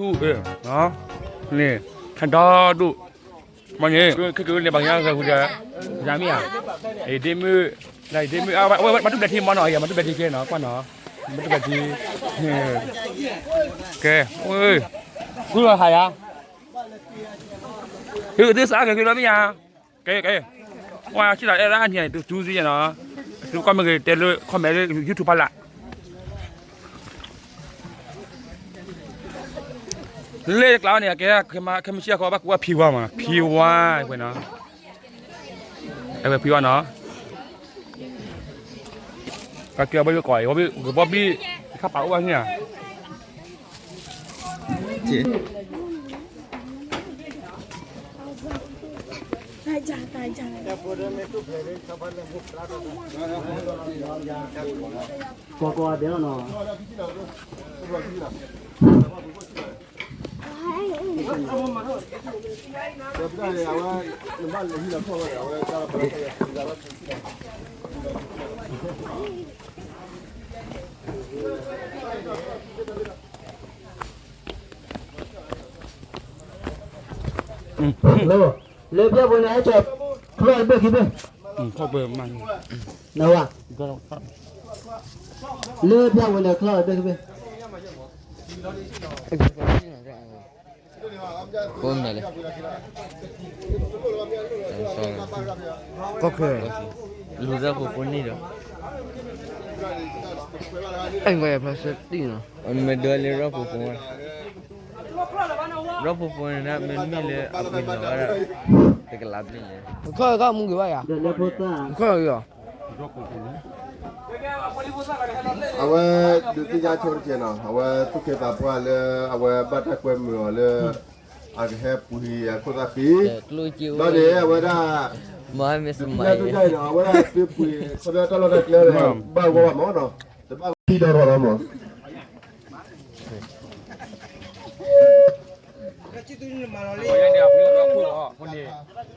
န့ၣ် ဟဲဒီဒိၣ် မ့ၢ်န့ၣ် ခဲကနံၣ်န့ၣ် ပှၤကညီဂဲၤဟူဒီး ယၤမ့ၢ်ဧါ, ဒ့မုၣ် ဒ့မုၣ် မၤတူၢ်ဘျဲးထံမ့ၢ်နီၤ, ယၤမၤတူၢ်ဘျဲးထံကဲနီၤ ကွၢ်နီၤ, မၤတူၢ်ဘျဲးထံ, ကဲ, ဃုလီၤဟးယၤ, သုသးအါဂ့ၤက့ၤလီၤမ့ၢ်ဧါ, ကဲ ကဲ, ဝါ ဆံၣ်လီၤအဲၣ်ဒၣ်အနံၤ တတူၢ်စံယဲနီၤ, သုကွၢ်မ့ၢ်ဂ့ၤ တဲလၢ comment လၢ YouTube ဖးလၢ် လၢကျါန့ၣ် ကဲ ခဲမုၢ်ဆ့ၣ်အဃိ ဘၣ်ကူဘၣ်ဖံဝါမး ဖံဝါ ဝဲနီၤ, အဝဲဖံဝါနီၤ, ကဲဘၣ်ယိၣ်ကီး ဘီဘံၣ် ခါပာ်အိၣ်ဘၣ်န့ၣ်ဧါ, ကွၢ်ကွၢ်ဒဲးလီၤနီၤ လၢပျၢ်ပူၤန့ၣ် ဟဲကၠီၤချီၣ်တဘ့ၣ်ခံဘ့ၣ်, နဝၤ, လၢပျၢ်ပူၤန့ၣ် ချီၣ်တဘ့ၣ်ခံဘ့ၣ်, ကိးမနုၤလဲၣ်, ကီၢ်ခဲ, လူၤရၢ်ဖိဖိန့ၣ်ဒီး, အဲၣ်ဝဲဖျါဆၢတံၢ်နီၤ, မ့ၢ်ဒၢလၢရၢ်ဖိဖိ, ရၢ်ဖိဖိန့ၣ် မ့မ့ၢ်လၢအပှ့ၤနီၤဝဲဒၣ်, တကလးဘျဲၣ်န့ၣ်, ခီၣ်မူဂ့ၤဘၣ်ယၤ, ခီၣ်ဂ့ၤအီၤ အဝဲဒုးသ့ၣ်ညါဆိတကဲးနီၤ, အဝဲသူၣ်က့သးပှၢ်လၢ အဝဲဘၣ်တၢ်ကွဲမုာ်အီၤလၢ အကဟဲပှ့ၤအခိၣ်သၣ်ဃံ, ဒီးန့ၣ် အဝဲဒၣ် ဒုးသ့ၣ်ညါဆိ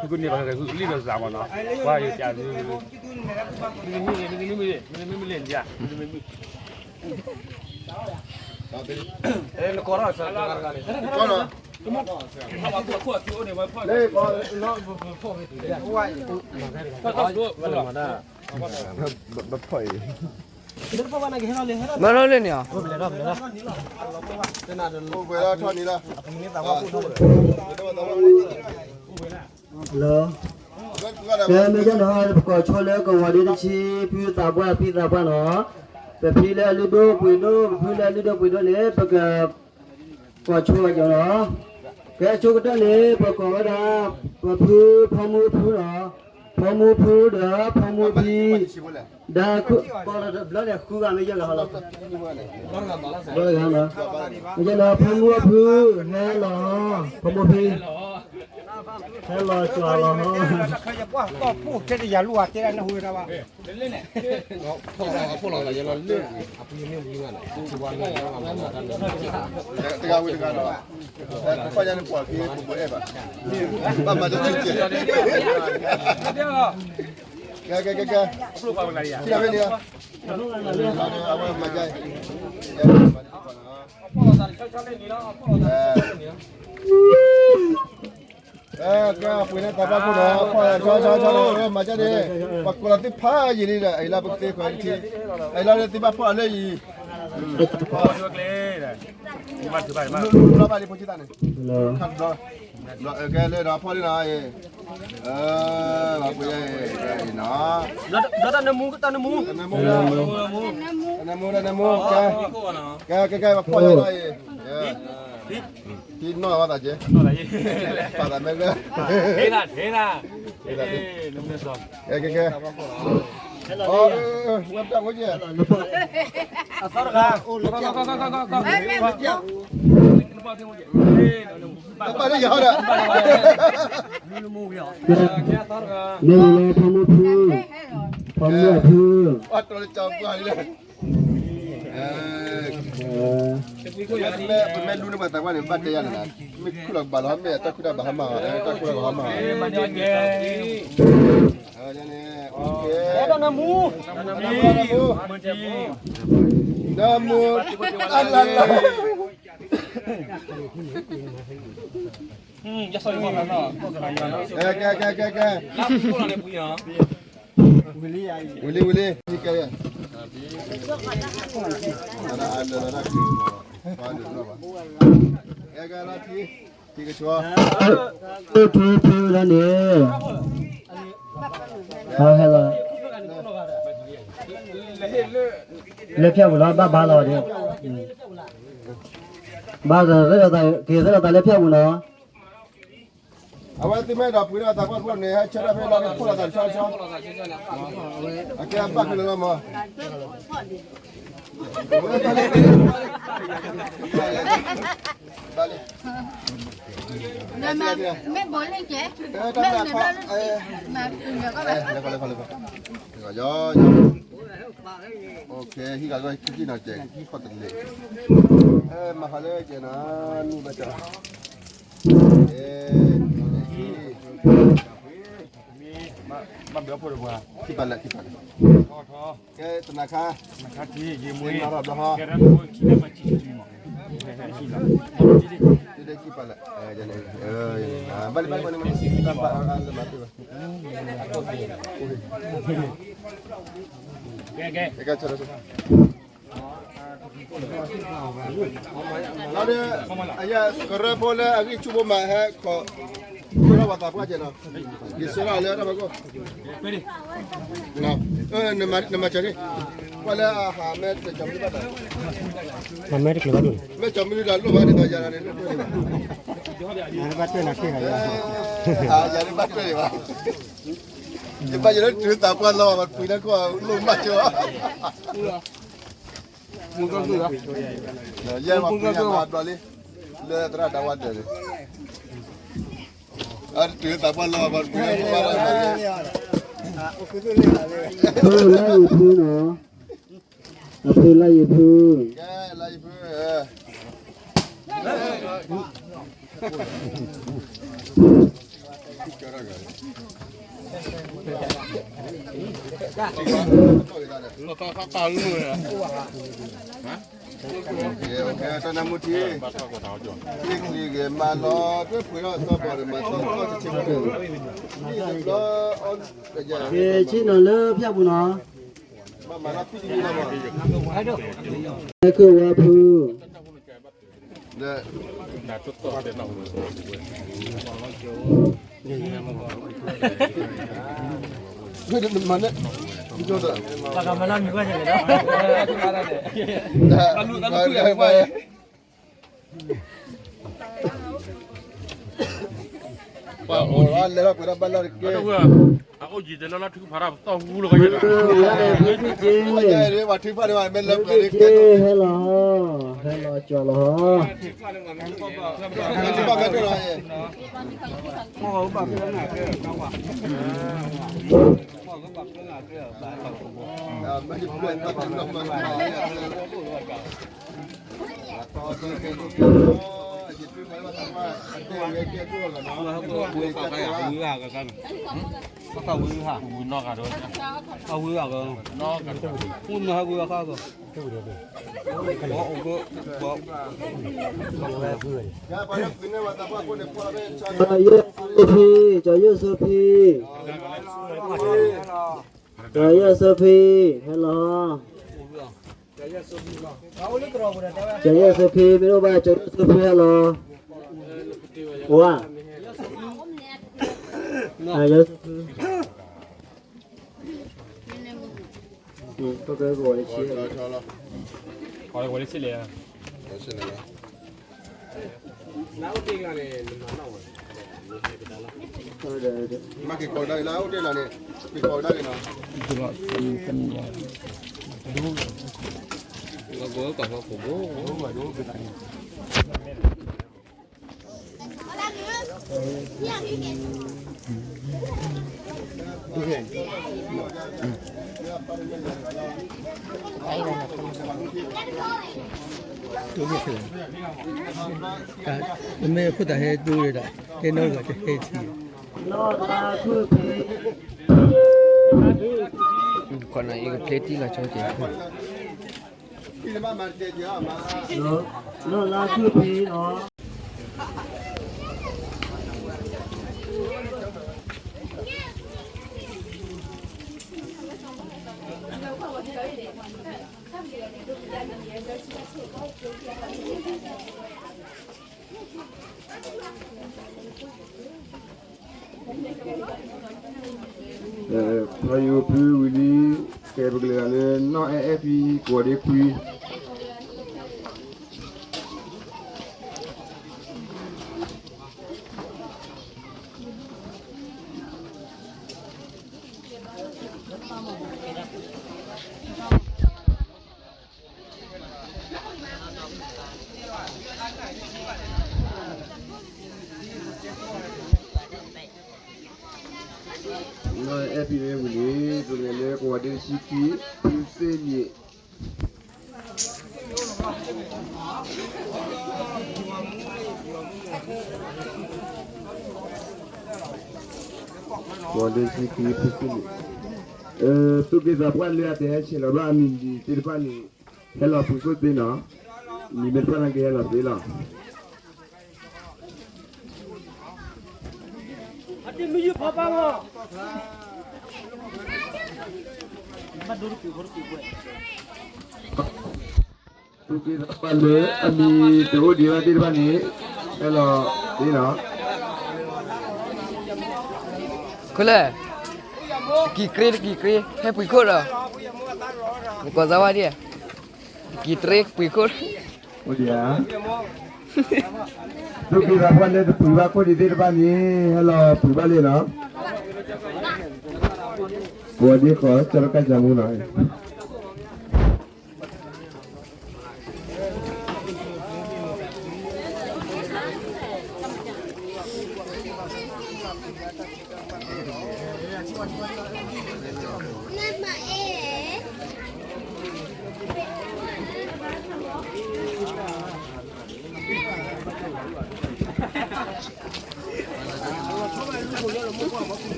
တကဲးနီၤ, အဝဲဒၣ်သုပှ့ၤ ခီဖျိတၢ်လီၢ်တၢ်ကျဲဒီး ဘၣ်ဂီၢ်ဘၣ်မးနီၤ, တဘၣ်ထံၣ်ဒီးရီၤလီၤမး န့ၣ် သုကန့ၢ်ဘၣ်ဂုာ်လံဒီးစးမးနီၤ, ပှၤယကး, မ့မ့ၢ်လၢ, မ့မ့ၢ်လၢ, ဘၣ်ဖီၣ်အံၤ, ဘၣ်ထီၣ်လၢန့ၣ်ဧါ, လၢ ကဲ မ့ၢ်ကဲန့ၣ်ဟီ ပကိးဆိလၢကဝီၤဒ့တဆံ ဖုသးပှၢ်ဖံသးပှၢ်နီၤ, ပဖံလၢအလုၢ်ဒိၣ်ပှ့ၤဒိၣ် ပဖုလၢအလုၢ်ဒိၣ်ပှ့ၤဒိၣ်န့ၣ် ပက ကိးဆိဝဲကီးနီၤ, ကဲဆိကတၢၢ်န့ၣ် ပကိးဝဲဒၣ် ပဖု ဖီမူဖုနီၤ, ဖီမူဖုဒီး ဖီမူဖံ ဒီး ဘျီန့ၣ် ဃုဂၤမ့ၢ်ယဲၢ်ဂၤဟီလီၤ, ဘျီတဂၤနီၤ, မ့ၢ်ကဲန့ၣ် ဖီမူအဖု ဟဲလီၤ, ဖီမူဖံ ဟဲလီၤကွၢ်လီၤ, ဖီလီၤ ဖီလီၤ တဂၤဝံၤတဂၤနီၤ, တခီညါန့ၣ်ပှၤက့ၤပှၤအဲၣ်ဘၣ်, ဘၣ်မၤတက့ၢ်, ကဲ ကဲ ကဲ ကဲ, ထံၣ်တၢ်ဖဲန့ၣ်လီၤ, အဝဲမၤဒ်အံၤ, ကဲ ပှ့ၤန့ၢ်သးပှၢ်ခိၣ်ဒီး ဖီၣ်ဆီဆီဆီ မၤဒ်န့ၣ်, ပှၤကိးလီၤသုဖးယံာ်လံဒီး အအံၤလၢပကသ့ခွဲးတထံ, အအံၤလၢသုဘၣ်ဖီၣ်အီၤလၢယံၤ, လီၤဘၣ်လံဖိဆံးသးန့ၣ်, ခါတဘျီ, ကဲလၢဒီးဖီၣ်လံနီၤ, ပှ့ၤနီၤ, တၢ်နမူ, တၢ်နမူ, တၢ်နမူ, တၢ်နမူ, ကဲ ကဲ ကဲ ပှ့ၤနီၤအံၤ, ထံနီၢ်ဝဲသးကဲ, ပာ်သးမဲလၢ, ကဲ ကဲ ကဲ, အဝဲတၢ်ဖိကဲ, အသီတဂၤ, တဘၣ်လၢယၤဒီး, မ့ၢ်လၢဖီမူဖု, ဖီမူအဖု, ပမ့ၢ်လူန့ၢ်ပှၤသးပှၢ်န့ၣ် ဘၣ်တဲယၤန့ၣ်, မ့ၢ်ခုၣ်လီၤကဘၣ်လီၤ, မ့ၢ်တၢ်ခုၣ်တၢ်ဘၣ်ဟါမၢ်, တၢ်ခုၣ်လီၤကဘၣ်ဟါမၢ်, နမူ, နမူ, အလၢလၢ ကဲ ကဲ ကဲ ကဲ ကဲ ဝံၤလံ ဝံၤလံ ကဲ ကဲ ကဲ လီၤထံ ထံကဆှီ ထံကဆှီ ထံကဆှီ ဟဲလီၤ လၢဖၠၣ်ပူၤလီၤ ဘၣ်ဘါလီၤဒၣ် ဘၣ်က့ၤသ့ၣ်လီၤသးလၢဖၠၣ်ပူၤနီၤ အဝဲသ့ၣ်မ့ၢ်ဒီးပှ့ၤဒီးသးပှၢ်တဖျၢၣ်န့ၣ် ဟဲဆၢထၢၣ်ဖဲလီၤ ဖိလီၤသးတဆီတဆီ အကဲဘၣ်ကလၢၤလီၤမး ဘၣ်လံ မ့ၢ်ဘိးလ့ၣ်ကဲ မ့ၢ်န့ၣ်ဘျီလ့ၣ်ကဲ မၤပူၤလၢကီၢ်ဘၣ် လၢကီၢ်လၢကီၢ်လၢကီၢ် ယီယီ OK ဟံၣ်ဂၤကီၢ်ခံကံၢ်နီၤကဲ ဟံၣ်ခီၣ်တလ့ၣ် မၤဖးလၢကဲနီၤ နူၢ်ဘၣ်ကီၢ် ဘၣ်ဘျီဖိတပှၤ ခံပာ်လၢခံပာ်လၢ ကဲတနၤခါ နၤခါထံ ယမွေး နၤရဘျီဟီ ကဲရဘျီခံပာ်လၢ ဘၣ်လၢဘၣ်လၢ ကဲ ကဲ ကဲ ကဲ လီၤဒီး အယၤကရၢဖိလၢအဂံၢ်ဆူၣ်ဖိမးဟဲခီ ဆှၢထီၣ်ပှၤသးပှၢ်ကဲနီၤ ယဆှၢထီၣ်လၢတၢ်ဖီခိၣ် နမၤစၢၤန့ၣ် ကွၢ်လၢအဟးမ့ၢ်တကီၤမနုၤဘၣ်ဒီး မ့ၢ်ကီၤမနုၤဒီးလိၣ်ဘၣ်န့ၣ်ဒီးယၤန့ၣ် ဘၣ်တွဲၢ်နၤခ့ဂၤ ယၤန့ၣ်ဘၣ်တွဲၢ်န့ၣ်ဘၣ် ယဘၣ်ယဲလၢတုၤသးပှၢ်လီၤ ပှ့ၤလၢခိၣ်လိၣ်မးကၠီ ယဲပှ့ၤလၢဘျီလံ လၢသရၣ်တၢ်ဝဲဒၢးန့ၣ် အတုၤသးပှၢ်လီၤ ပှ့ၤလၢခိၣ်ဘၣ်လီၤ ဖုလၢယဖုနီၤ အဖုလၢယဖု ကဲလၢယဖု တၢ်နၢမူထံ ထံချံဂ့ၤမးလီၤ တွဲပှ့ၤထီၣ်စီၤပီၤန့ၣ် မၤစီၤပီၤတဆံမးန့ၣ် က့ၤဆ့နီၤလၢဖၠၣ်ပူၤနီၤ မၤလီၤဖံတမံၤလီၤမး ဟဲက့ၤဝဲဖု မၤန့ၣ် ပကမၤလၢမံၤဝဲန့ၣ်လီၤ ပှၤအိၣ်လဲၤထီၣ်ပှဲၤထီၣ်ဘၣ်လၢတက့ၢ် အအိၣ်ယံၤတဲလၢလီၤထုကဖးတၢ်ပသီၣ်ဟူလီၤကယဲၢ် ပှၤထုကဖးန့ၣ်မ့ၢ်လၢပှဲၤန့ၣ်ကဲ ဟဲလီၤ ဟဲလီၤကၠီလီၤ ထုကဖးမ့ၢ်တၢ်လီၤ ဝံၤဟး ဝံၤဟး ဝံၤနီၢ်ဂၤဒီး အဝံၤဟး ဝံၤနီၢ်ဂၤဒီး ကၠီယိၣ်စိဖံ ကၠီယိၣ်စိဖံ ကၠီယိၣ်စိဖံ ဟဲလီၤ ကၠီယိၣ်စိဖံ မ့ၢ်အိၣ်ဘၣ် ကၠီယိၣ်စိဖံ ဟဲလီၤ အိၣ်ဧါ ကၠီယိၣ်စိဖံ ကဝဲလၢဆံ ကဝဲလၢဆံလဲၣ် မၤက့ၤကီးဒၣ်လၢအိၣ်တ့ၢ်လီၤန့ၣ် က့ၤကီးဒၣ်က့ၤနီၤ မ့ၢ်ခိၣ်သးဟဲဒိဒီး ဟဲနီၢ်ဂၤတဟဲထံၣ် ခီနၤအံၤကဖျဲထံၣ်လီၤဆိက့ၤ လၢလါကၢၢ်ဖံလီၤ. ဖီယိၤဖုဝံၤလံ, ကဲပကလဲၤဂၤလၢ နီၢ်အဲၣ်အဲၣ်ဖံ ကိးဒ့ခွံ. နီၢ်အဲၣ်ဖံဝံၤလံ, ပကလဲၤလၢ ကိးဒ့ဆံခံ, ဖုစ့ၣ်န့ၣ် ကိးဒ့ဆံခံ, ဖုစ့ၣ်န့ၣ်. သူၣ်က့သးပှၢ်လၢအတဟဲဆဲးလီၤဘၣ်အမံၤဒံးသ့ၣ်တဖၣ်န့ၣ် ဟဲလီၤပှ့ၤခိၣ်သ့နီၤ. မံၤမ့ၢ်တဖၣ်န့ၣ်ကဟဲလီၤသ့လီၤ. သူၣ်က့သးပှၢ်လၢအမံၤတအိၣ်ဒံးဘၣ်သ့ၣ်တဖၣ်န့ၣ် ဟဲလီၤသ့နီၤ. ခိၣ်လၢ တကံၤကြ့ တကံၤကြ့ ဟဲပှ့ၤခိၣ်ဒီး နကိးစၢ်ဝါဒံး, တကံၤကြ့ပှ့ၤခိၣ်. အိၣ်ဒံးဧါ. သူၣ်က့သးပှၢ်လၢတပှ့ၤဘၣ်ခိၣ်ဒံးသ့ၣ်တဖၣ်န့ၣ် ဟဲလီၤပှ့ၤဘၣ်လံနီၤ. ကိးဒ့ဃီ ကၠီတက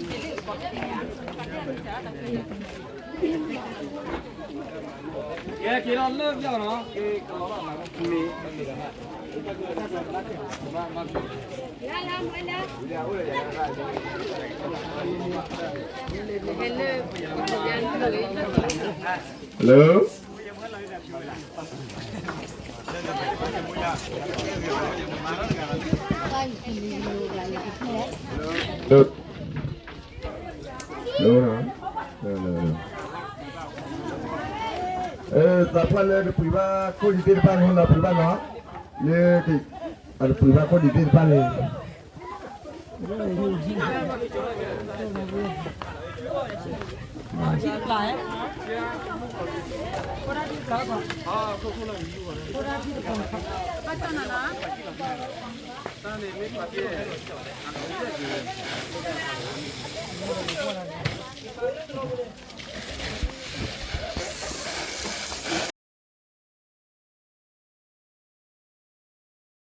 ၢ်ကၠီမူနီၤ. ကဲ က့ၤလီၤလၢပျီနီၤ, က့ၤကလီၤဘၣ်မး, မ့ၢ် Hello. Hello. Hello. သးပှၢ်လၢတပှ့ၤဘၣ်ခိၣ်ဒံးသ့ၣ်တဖၣ်န့ၣ် ဟဲလီၤပှ့ၤဘၣ်နီၤ, လၢ အတပှ့ၤဘၣ်ခိၣ်ဒံးသ့ၣ်တဖၣ်န့ၣ် တၢ်န့ၣ်မ့ၢ်ပှၤတဲ